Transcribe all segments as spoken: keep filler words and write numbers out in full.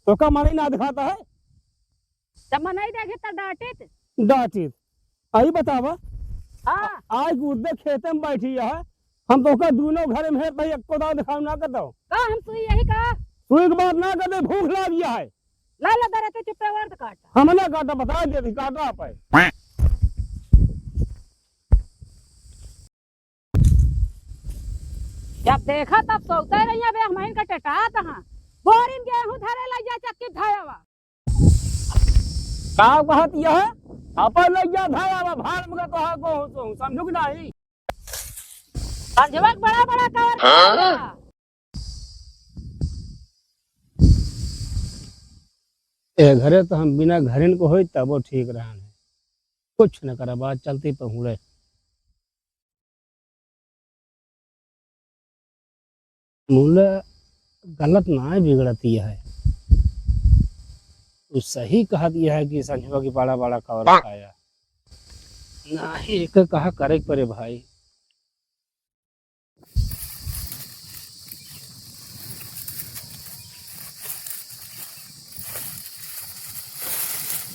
तोका मनई ना दिखाता है? जब मनई देखे त डांटित। डांटित। आई बतावा। हाँ। आज गुर्दे खेते में बैठी है, हम तोका दूनों घरे में है, भाई, एको दाव दिखाव ना कर दो। का हम सुई यही का? सुई के बात ना कर दे, भूख लाग गया है। ला, ला, दे रहते चुप्पे वर्द काटा। हम ना काटा, बता दे, काटा आप है। जब देखा तब सोते रहिया बे, हमहिन का टटात हाँ। बोरिन गेहूं धरे लइ जा चक्की धायावा। का कहत यह? अपन लइ जा धायावा, भाड़ में का कहा को हो तो, समझू कि नहीं? संझवा के बड़ा बड़ा कवर हाँ? ए घरे तो हम बिना घरिन को होई तबो ठीक रहन है। कुछ न करा, बात चलती पहुड़े। मुला गलत नाहीं बिगड़त यह है। उ सही कहत यह है कि संझवा की बड़ा बड़ा कवर खाया। नाहीं, एक कहा करे के परे भाई।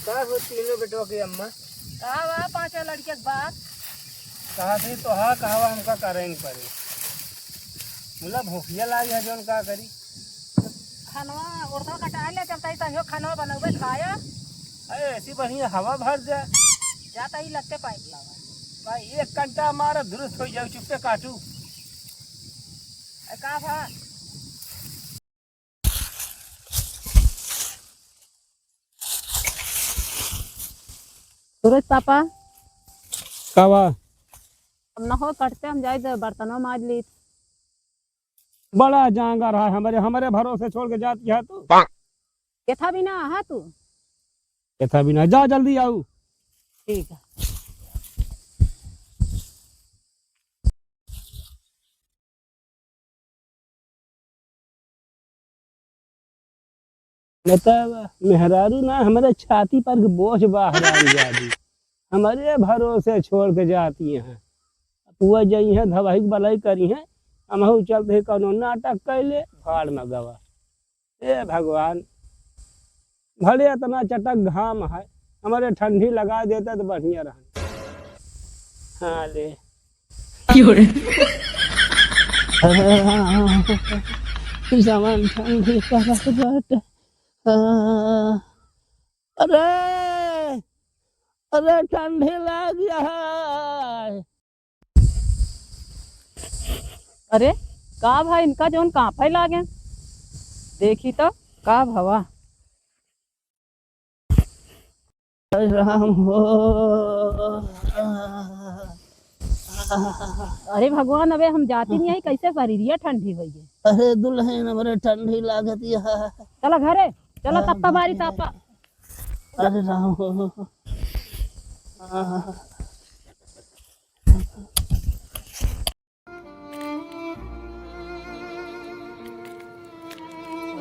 का हो तीनों बेटवा के अम्मा? का बा पांचों लड़के के बाप? कहा से तो हा, कहवा हमका करें पड़े। मुला भूखिया लागी है, जौन का करी। खनवा ओढ़वा कटाए ले चलता ही, तहियो खनवा बनौबे खाया। अरे, ऐसी बढ़िया हवा भर दे। जाता ही लगते पाइप लावा। भाई, एक घंटा मारा, दुरुस्त हो जाऊ, चुप्पे काटू। ए, का भा? सूरज पापा। का बा? हम न हो कटते, हम जाई दे बर्तनवा माज ली। बड़ा जांगर है हमरे, हमरे भरोसे छोड़ के जाती है तू। केथा बिना आहा तू? केथा बिना, जा जल्दी आऊ। ठीक है। मतलब मेहरारू ना हमरे छाती पर के बोझ बा हरामजादी। हमरे भरोसे छोड़ के जाती हैं। पुआ जइहैं, धवाई के बलाई करिहैं, हमहू चलते हैं कौनो नाटक कैले, भाड़ में गवा। ए भगवान, भले इतना चटक घाम है, हमरे ठंडी लगा देता तो बढ़िया रहन। हाँ ले। क्यों रे? जवान ठंडी करत बाटे। अरे, अरे ठंडी लाग है। अरे, का भा इनका जौन कांपे लागे? देखी तो, का भवा? राम हो। अरे भगवान, अबे हम जाती नहीं आई, कैसे शरीरिया ठंडी होई है? अरे दुल्हन, हमरे ठंडी लागत यह। चला घरे, चला तप्पा मारी तापा। अरे राम हो।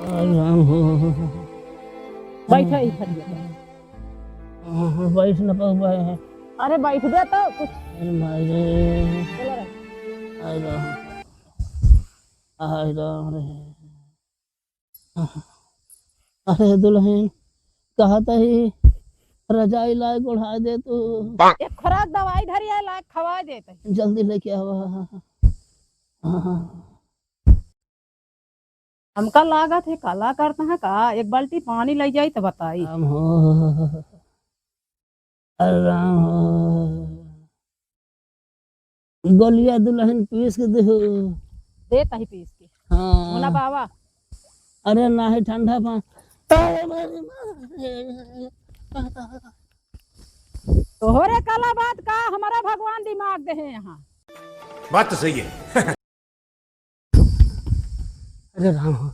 अरे राम हो। बैठा ही खड़ी है। हाँ, हाँ, बैठ न पाऊ भाई। अरे बैठ बे तो कुछ। अरे माई रे। चलो रे। अरे राम। अरे राम रे। अरे दुल्हन, कहत ही रजाई लाए के ओढ़ाए दे तू। एक खुराक दवाई धरी है, लाए के खवाए देत ही। जल्दी लेके आवा। हमका लागत है काला करत है का, एक बाल्टी पानी लइ जाई त बताई। राम हो। अरे राम हो। गोलिया दुल्हन पीस के देहु। देत ही पीस के। हाँ। बोला बाबा। अरे नाही ठंडा पा-, अरे मारे, मारे। तोहरे काला बात का, हमारा भगवान दिमाग देहे यहाँ। बात तो सही है। अरे राम हो,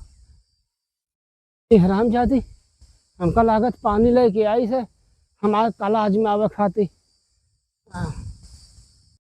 ये हरामजादी हमका लागत पानी लेके आई से हमार काला आजमावे खातिर। हाँ,